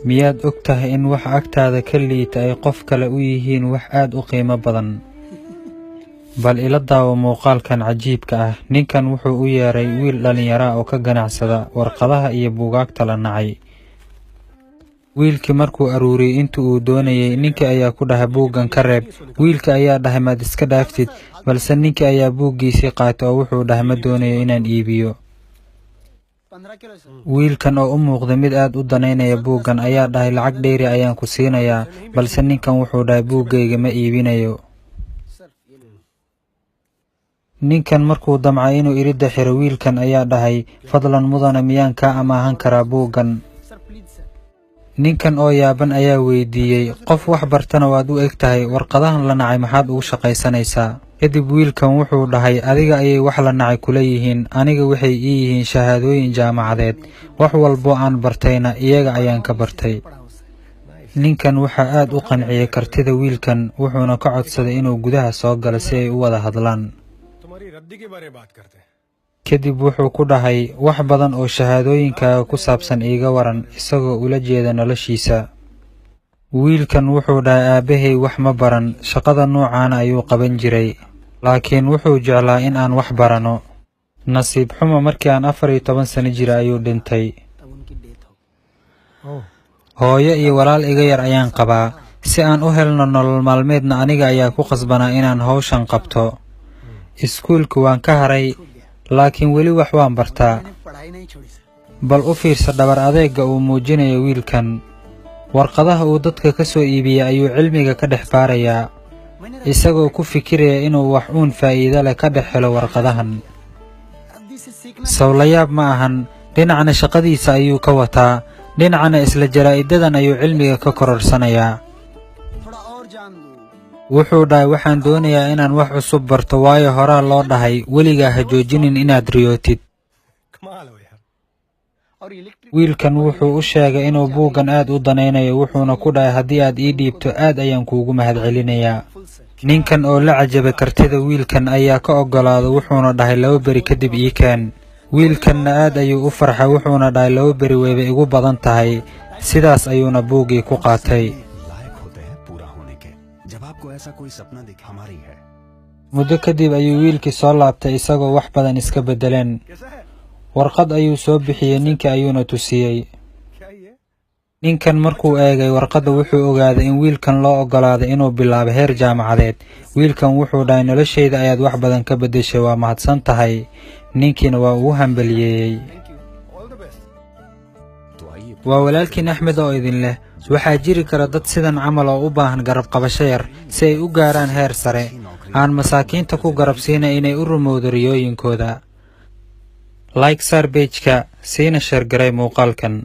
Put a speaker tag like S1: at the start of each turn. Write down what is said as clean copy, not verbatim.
S1: Miyaad og tahay in waxa agtaada ka liita ay qof kale u yihiin wax aad u qiimo badan? Bal ila daawo muuqaalkan cajiibka ah. Ninkan wuxuu u yeeray wiil dhallinyaro ah oo ka ganacsada warqadaha iyo buugaagta la nacay. Wiilkii markuu aruuriyey intii uu doonayay, ninkii ayaa ku dhahay, "Buuggan ka reeb." Wiilka ayaa dhahay, "Maad iska dhaaftid?" Balse ninkii ayaa buuggiisii qaatay oo wuxuu dhahay, "Ma doonayo inaan iibiyo." Wiilkan oo u muuqda mid aad u danaynaya buuggan ayaa dhahay, "Lacag dheeri ayaan ku siinayaa." Balse ninkan wuxuu dhahay, "Buuggayga ma iibinayo." Ninkan markuu damcay inuu iridda xiro, wiilkan ayaa dhahay, "Fadlan mudane, miyaan kaa amaahan karaa buuggan?" Ninkan oo yaaban ayaa weydiiyey, "Qof wax bartana waad u eg tahay, warqadahan la nacay maxaad ugu shaqaysanaysaa?" Kadib wiilkan wuxuu dhahay, "Adiga ayay wax la nacay kula yihiin, aniga waxay ii yihiin shahaadooyin jaamacadeed. Wax walbo aan bartayna iyaga ayaan ka bartay." Ninkan waxaa aad u qanciyey kartida wiilkan, wuxuuna ka codsaday inuu gudaha soo galo si ay u wada hadlaan.
S2: तुम्हारी रद्दी के बारे में बात करते हैं।
S1: Kadib wuxuu ku dhahay, "Wax badan oo shahaadooyinkaaga ku saabsan iiga waran," isagoo ula jeeda noloshiisa. Wiilkan wuxuu dhahay, "Aabbahay wax ma baran, shaqada noocaana ayuu qaban jiray, laakiin wuxuu jeclaa in aan wax barano. Nasiib xumo, markii aan 14 sano jira ayuu dhintay. Hooyo iyo walaal iga yar ayaan qabaa. Si aan u helno nolol maalmeedna aniga ayaa ku qasbanaa inaan hawshan qabto. Iskuulka waan ka haray, laakiin weli wax waan bartaa." Bal u fiirsa dhabar adeegga uu muujinayo wiilkan. Warqadaha uu dadka ka soo iibiyey ayuu cilmiga ka dhex baarayaa, isagoo ku fikiraya inuu wax uun faa'iido leh ka dhex helo warqadahan. Sawlayaab ma ahan? Dhinacna shaqadiisa ayuu ka wataa, dhinacna isla jaraa'iddadan ayuu cilmiga ka kororsanayaa. Wuxuu dhahay, "Waxaan doonayaa inaan wax cusub barto, waayo horaa loo dhahay, weligaa ha joojinin inaad riyootid."
S2: कमाल हो यार।
S1: Wiilkan wuxuu u sheegay inuu buuggan aad u danaynayo, wuxuuna ku dhahay, "Haddii aad ii dhiibto, aad ayaan kuugu mahadcelinayaa." Ninkan oo la cajabay kartida wiilkan ayaa ka oggolaaday, wuxuuna dhahay, "2 beri kadib ii keen." Wiilkanna aad ayuu u farxay, wuxuuna dhahay, "2 beri wayba igu badan tahay." Sidaas ayuuna buuggii ku qaatay.
S3: लायक होते हैं पूरा होने के। जब आपको ऐसा कोई सपना दिख हमारी है।
S1: Muddo kadib ayuu wiilkii soo laabtay isagoo wax badan iska beddeleen. Warqad ayuu soo bixiyey, ninkii ayuuna tusiyey.
S2: क्या ये
S1: Ninkan markuu eegay warqadda, wuxuu ogaaday in wiilkan loo oggolaaday inuu bilaabo heer jaamacadeed. Wiilkan wuxuu dhahay, "Noloshayda ayaad wax badan ka beddeshay, waa mahadsan tahay." Ninkiina waa ugu hambaliyeeyey.
S2: All the best.
S3: तो आइए।
S1: Waa walaalkiin Axmed oo idin leh, waxaa jiri kara dad sidan camal oo u baahan garab qabasho yar si ay u gaaraan heer sare. Aan masaakiinta ku garab siina inay u rumowdo riyooyinkooda. Like saar page-ka, siina share garay muuqaalkan.